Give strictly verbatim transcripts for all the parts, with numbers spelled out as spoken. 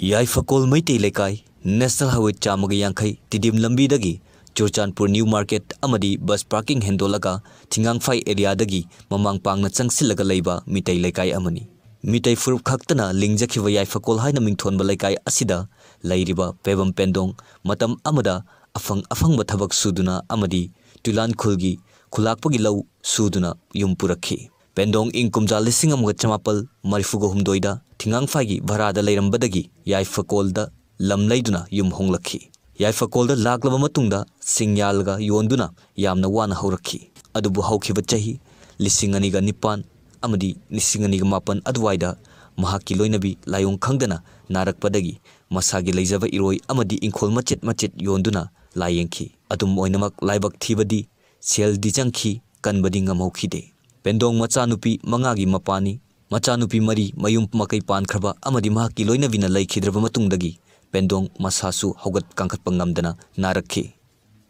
ꯌꯥꯏꯐꯀꯣꯜ ꯃꯩꯇꯩ ꯂꯩꯀꯥꯏ, national highway ꯆꯥꯝꯃꯒ ꯌꯥꯡꯈꯩ ꯇꯤꯗꯤꯝ ꯂꯝꯕꯤꯗꯒꯤ ꯆꯨꯔꯆꯥꯟꯄꯨꯔ ꯅ꯭ꯌꯨ ꯃꯥꯔꯀꯦꯠ ꯑꯃꯗꯤ ꯕꯁ ꯄꯥꯔꯀꯤꯡ ꯍꯦꯟꯗꯣꯛꯂꯒ ꯊꯤꯡꯒꯥꯡꯐꯥꯏ ꯑꯦꯔꯤꯌꯥꯗꯒꯤ ꯃꯃꯥꯡ ꯄꯥꯡꯅ ꯆꯪꯁꯤꯜꯂꯒ ꯂꯩꯕ ꯃꯤꯇꯩ ꯂꯩꯀꯥꯏ ꯑꯃꯅꯤ꯫ ꯃꯤꯇꯩ ꯐꯨꯔꯨꯞ ꯈꯛꯇꯅ ꯂꯤꯡꯖꯈꯤꯕ ꯌꯥꯏꯐꯀꯣꯜ ꯍꯥꯏꯅ ꯃꯤꯡꯊꯣꯟꯕ ꯂꯩꯀꯥꯏ ꯑꯁꯤꯗ ꯂꯩꯔꯤꯕ ꯄꯦꯕꯝ ꯄꯦꯟꯗꯣꯡ ꯃꯇꯝ ꯑꯃꯗ ꯑꯐꯪ ꯑꯐꯪꯕ ꯊꯕꯛ ꯁꯨꯗꯨꯅ ꯑꯃꯗꯤ ꯇꯨꯂꯥꯟ ꯈꯨꯜꯒꯤ ꯈꯨꯂꯥꯛꯄꯒꯤ ꯂꯧ ꯁꯨꯗꯨꯅ ꯌꯨꯝ ꯄꯨꯔꯛꯈꯤ꯫ ꯄꯦꯟꯗꯣꯡ ꯏꯪ ꯀꯨꯝꯖꯥ ꯂꯤꯁꯤꯡ ꯑꯃꯒ ꯆꯃꯥꯄꯜ ꯃꯔꯤꯐꯨꯒ ꯍꯨꯝꯗꯣꯏꯗ ꯊꯤꯡꯒꯥꯡꯐꯥꯏꯒꯤ ꯚꯔꯥꯗ ꯂꯩꯔꯝꯕꯗꯒꯤ ꯌꯥꯏꯐꯀꯣꯜꯗ ꯂꯝ ꯂꯩꯗꯨꯅ ꯌꯨꯝ ꯍꯣꯡꯂꯛꯈꯤ꯫ ꯌꯥꯏꯐꯀꯣꯜꯗ ꯂꯥꯛꯂꯕ ꯃꯇꯨꯡꯗ ꯁꯤꯡ ꯌꯥꯜꯂꯒ ꯌꯣꯟꯗꯨꯅ ꯌꯥꯝꯅ ꯋꯥꯅ ꯍꯧꯔꯛꯈꯤ꯫ ꯑꯗꯨꯕꯨ ꯍꯧꯈꯤꯕ ꯆꯍꯤ ꯂꯤꯁꯤꯡ ꯑꯅꯤꯒ ꯅꯤꯄꯥꯟ ꯑꯃꯗꯤ ꯂꯤꯁꯤꯡ ꯑꯅꯤꯒ ꯃꯥꯄꯟ ꯑꯗꯨꯋꯥꯏꯗ ꯃꯍꯥꯛꯀꯤ ꯂꯣꯏꯅꯕꯤ ꯂꯥꯏꯑꯣꯡ ꯈꯪꯗꯅ ꯅꯥꯔꯛꯄꯗꯒꯤ ꯃꯁꯥꯒꯤ ꯂꯩꯖꯕ ꯏꯔꯣꯏ ꯑꯃꯗꯤ ꯏꯪꯈꯣꯜ ꯃꯆꯦꯠ ꯃꯆꯦꯠ ꯌꯣꯟꯗꯨꯅ ꯂꯥꯏꯌꯦꯡꯈꯤ꯫ ꯑꯗꯨꯝ ꯑꯣꯏꯅꯃꯛ ꯂꯥꯏꯕꯛ ꯊꯤꯕꯗꯤ ꯁꯦꯜꯗꯤ ꯆꯪꯈꯤ, ꯀꯟꯕꯗꯤ ꯉꯝꯍꯧꯈꯤꯗꯦ꯫ ꯄꯦꯟꯗꯣꯡ ꯃꯆꯥꯅꯨꯄꯤ ꯃꯉꯥꯒꯤ ꯃꯄꯥꯅꯤ꯫ ꯃꯆꯥꯅꯨꯄꯤ ꯃꯔꯤ ꯃꯌꯨꯝ ꯃꯀꯩ ꯄꯥꯟꯈ꯭ꯔꯕ ꯑꯃꯗꯤ ꯃꯍꯥꯛꯀꯤ ꯂꯣꯏꯅꯕꯤꯅ ꯂꯩꯈꯤꯗ꯭ꯔꯕ ꯃꯇꯨꯡꯗꯒꯤ ꯄꯦꯟꯗꯣꯡ ꯃꯁꯥꯁꯨ ꯍꯧꯒꯠ ꯀꯥꯡꯈꯠꯄ ꯉꯝꯗꯅ ꯅꯥꯔꯛꯈꯤ꯫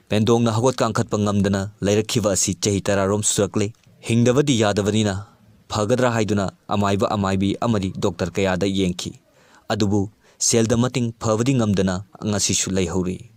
ꯄꯦꯟꯗꯣꯡꯅ ꯍꯧꯒꯠ ꯀꯥꯡꯈꯠꯄ ꯉꯝꯗꯅ ꯂꯩꯔꯛꯈꯤꯕ ꯑꯁꯤ ꯆꯍꯤ ꯇꯔꯥꯔꯣꯝ ꯁꯨꯔꯛꯂꯦ꯫ ꯍꯤꯡꯗꯕꯗꯤ ꯌꯥꯗꯕꯅꯤꯅ ꯐꯒꯗ꯭ꯔꯥ ꯍꯥꯏꯗꯨꯅ ꯑꯃꯥꯏꯕ ꯑꯃꯥꯏꯕꯤ ꯑꯃꯗꯤ ꯗꯣꯛꯇꯔ ꯀꯌꯥꯗ ꯌꯦꯡꯈꯤ꯫ ꯑꯗꯨꯕꯨ ꯁꯦꯜꯗ ꯃꯇꯦꯡ ꯐꯕꯗꯤ ꯉꯝꯗꯅ ꯉꯁꯤꯁꯨ ꯂꯩꯍꯧꯔꯤ꯫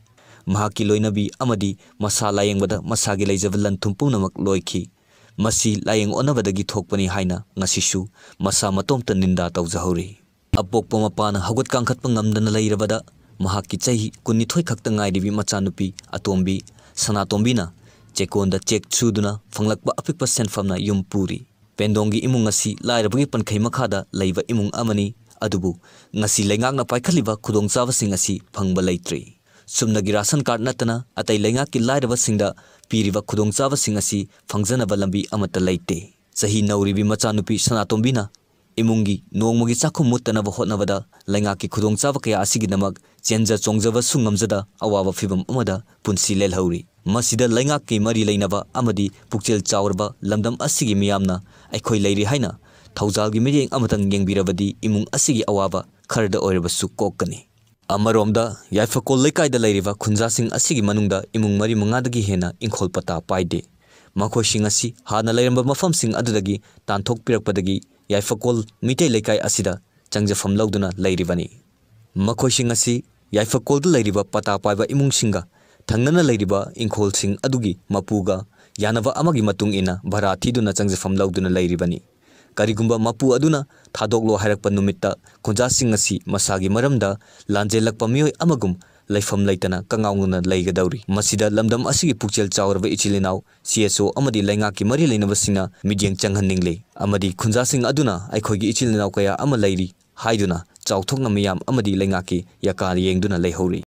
ꯃꯍꯥꯛꯀꯤ ꯂꯣꯏꯅꯕꯤ ꯑꯃꯗꯤ ꯃꯁꯥ ꯂꯥꯌꯦꯡꯕꯗ ꯃꯁꯥꯒꯤ ꯂꯩꯖꯕ ꯂꯟ ꯊꯨꯝ ꯄꯨꯝꯅꯃꯛ ꯂꯣꯏꯈꯤ꯫ ꯃꯁꯤ ꯂꯥꯌꯦꯡ ꯑꯣꯟꯅꯕꯗꯒꯤ ꯊꯣꯛꯄꯅꯤ ꯍꯥꯏꯅ ꯉꯁꯤꯁꯨ ꯃꯁꯥ ꯃꯇꯣꯝꯇ ꯅꯤꯟꯗꯥ ꯇꯧꯖꯍꯧꯔꯤ꯫ ꯑꯄꯣꯛꯄ ꯃꯄꯥꯅ ꯍꯧꯒꯠ ꯀꯥꯡꯈꯠꯄ ꯉꯝꯗꯅ ꯂꯩꯔꯕꯗ ꯃꯍꯥꯛꯀꯤ ꯆꯍꯤ ꯀꯨꯟꯅꯤꯊꯣꯏ ꯈꯛꯇ ꯉꯥꯏꯔꯤꯕꯤ ꯃꯆꯥꯅꯨꯄꯤ ꯑꯇꯣꯝꯕꯤ ꯁꯅꯥꯇꯣꯝꯕꯤꯅ ꯆꯦꯛꯀꯣꯟꯗ ꯆꯦꯛ ꯁꯨꯗꯨꯅ ꯐꯪꯂꯛꯄ ꯑꯄꯤꯛꯄ ꯁꯦꯟꯐꯝꯅ ꯌꯨꯝ ꯄꯨꯔꯤ꯫ ꯄꯦꯟꯗꯣꯡꯒꯤ ꯏꯃꯨꯡ ꯑꯁꯤ ꯂꯥꯏꯔꯕꯒꯤ ꯄꯟꯈꯩ ꯃꯈꯥꯗ ꯂꯩꯕ ꯏꯃꯨꯡ ꯑꯃꯅꯤ꯫ ꯑꯗꯨꯕꯨ ꯉꯁꯤ ꯂꯩꯉꯥꯛꯅ ꯄꯥꯏꯈꯠꯂꯤꯕ ꯈꯨꯗꯣꯡꯆꯥꯕꯁꯤꯡ ꯑꯁꯤ ꯐꯪꯕ ꯂꯩꯇ꯭ꯔꯤ꯫ ꯆꯨꯝꯅꯒꯤ ꯔꯥꯁꯟ ꯀꯥꯔꯗ ꯅꯠꯇꯅ ꯑꯇꯩ ꯂꯩꯉꯥꯛꯀꯤ ꯂꯥꯏꯔꯕꯁꯤꯡꯗ ꯄꯤꯔꯤꯕ ꯈꯨꯗꯣꯡꯆꯥꯕꯁꯤꯡ ꯑꯁꯤ ꯐꯪꯖꯅꯕ ꯂꯝꯕꯤ ꯑꯃꯠꯇ ꯂꯩꯇꯦ꯫ ꯆꯍꯤ ꯅꯧꯔꯤꯕꯤ ꯃꯆꯥꯅꯨꯄꯤ ꯁꯅꯥꯇꯣꯝꯕꯤꯅ ꯏꯃꯨꯡꯒꯤ ꯅꯣꯡꯃꯒꯤ ꯆꯥꯛꯈꯨꯝ ꯃꯨꯠꯇꯅꯕ ꯍꯣꯠꯅꯕꯗ ꯂꯩꯉꯥꯛꯀꯤ ꯈꯨꯗꯣꯡꯆꯥꯕ ꯀꯌꯥ ꯑꯁꯤꯒꯤꯗꯃꯛ ꯆꯦꯟꯖ ꯆꯣꯡꯖꯕꯁꯨ ꯉꯝꯖꯗ ꯑꯋꯥꯕ ꯐꯤꯚꯝ ꯑꯃꯗ ꯄꯨꯟꯁꯤ ꯂꯦꯜꯍꯧꯔꯤ꯫ ꯃꯁꯤꯗ ꯂꯩꯉꯥꯛꯀꯤ ꯃꯔꯤ ꯂꯩꯅꯕ ꯑꯃꯗꯤ ꯄꯨꯛꯆꯦꯜ ꯆꯥꯎꯔꯕ ꯂꯝꯗꯝ ꯑꯁꯤꯒꯤ ꯃꯤꯌꯥꯝꯅ ꯑꯩꯈꯣꯏ ꯂꯩꯔꯤ ꯍꯥꯏꯅ ꯊꯧꯖꯥꯜꯒꯤ ꯃꯤꯠꯌꯦꯡ ꯑꯃꯇꯪ ꯌꯦꯡꯕꯤꯔꯕꯗꯤ ꯏꯃꯨꯡ ꯑꯁꯤꯒꯤ ꯑꯋꯥꯕ ꯈꯔꯗ ꯑꯣꯏꯔꯕꯁꯨ ꯀꯣꯛꯀꯅꯤ꯫ ꯑꯃꯔꯣꯝꯗ ꯌꯥꯏꯐꯀꯣꯜ ꯂꯩꯀꯥꯏꯗ ꯂꯩꯔꯤꯕ ꯈꯨꯟꯖꯥꯁꯤꯡ ꯑꯁꯤꯒꯤ ꯃꯅꯨꯡꯗ ꯏꯃꯨꯡ ꯃꯔꯤ ꯃꯉꯥꯗꯒꯤ ꯍꯦꯟꯅ ꯏꯪꯈꯣꯜ ꯄꯇꯥ ꯄꯥꯏꯗꯦ꯫ ꯃꯈꯣꯏꯁꯤꯡ ꯑꯁꯤ ꯍꯥꯟꯅ ꯂꯩꯔꯝꯕ ꯃꯐꯝꯁꯤꯡ ꯑꯗꯨꯗꯒꯤ ꯇꯥꯟꯊꯣꯛꯄꯤꯔꯛꯄꯗꯒꯤ ꯌꯥꯏꯐꯀꯣꯜ ꯃꯤꯇꯩ ꯂꯩꯀꯥꯏ ꯑꯁꯤꯗ ꯆꯪꯖꯐꯝ ꯂꯧꯗꯨꯅ ꯂꯩꯔꯤꯕꯅꯤ꯫ ꯃꯈꯣꯏꯁꯤꯡ ꯑꯁꯤ ꯌꯥꯏꯐꯀꯣꯜꯗ ꯂꯩꯔꯤꯕ ꯄꯇꯥ ꯄꯥꯏꯕ ꯏꯃꯨꯡꯁꯤꯡꯒ ꯊꯪꯅꯅ ꯂꯩꯔꯤꯕ ꯏꯪꯈꯣꯜꯁꯤꯡ ꯑꯗꯨꯒꯤ ꯃꯄꯨꯒ ꯌꯥꯅꯕ ꯑꯃꯒꯤ ꯃꯇꯨꯡ ꯏꯟꯅ ꯚꯔꯥ ꯊꯤꯗꯨꯅ ꯆꯪꯖꯐꯝ ꯂꯧꯗꯨꯅ ꯂꯩꯔꯤꯕꯅꯤ꯫ ꯀꯔꯤꯒꯨꯝꯕ ꯃꯄꯨ ꯑꯗꯨꯅ ꯊꯥꯗꯣꯛꯂꯣ ꯍꯥꯏꯔꯛꯄ ꯅꯨꯃꯤꯠꯇ ꯈꯨꯟꯖꯥꯁꯤꯡ ꯑꯁꯤ ꯃꯁꯥꯒꯤ ꯃꯔꯝꯗ ꯂꯥꯟꯖꯦꯜꯂꯛꯄ ꯃꯤꯑꯣꯏ ꯑꯃꯒꯨꯝ ꯂꯩꯐꯝ ꯂꯩꯇꯅ ꯀꯉꯥꯎꯅꯅ ꯂꯩꯒꯗꯧꯔꯤ꯫ ꯃꯁꯤꯗ ꯂꯝꯗꯝ ꯑꯁꯤꯒꯤ ꯄꯨꯛꯆꯦꯜ ꯆꯥꯎꯔꯕ ꯏꯆꯤꯜ ꯏꯅꯥꯎ, ꯁꯤ ꯑꯦꯁ ꯑꯣ ꯑꯃꯗꯤ ꯂꯩꯉꯥꯛꯀꯤ ꯃꯔꯤ ꯂꯩꯅꯕꯁꯤꯡꯅ ꯃꯤꯠꯌꯦꯡ ꯆꯪꯍꯟꯅꯤꯡꯂꯤ꯫ ꯑꯃꯗꯤ ꯈꯨꯟꯖꯥꯁꯤꯡ ꯑꯗꯨꯅ ꯑꯩꯈꯣꯏꯒꯤ ꯏꯆꯤꯜ ꯏꯅꯥꯎ ꯀꯌꯥ ꯑꯃ ꯂꯩꯔꯤ ꯍꯥꯏꯗꯨꯅ ꯆꯥꯎꯊꯣꯛꯅ ꯃꯤꯌꯥꯝ ꯑꯃꯗꯤ ꯂꯩꯉꯥꯛꯀꯤ ꯌꯥꯀꯥ ꯌꯦꯡꯗꯨꯅ ꯂꯩꯍꯧꯔꯤ꯫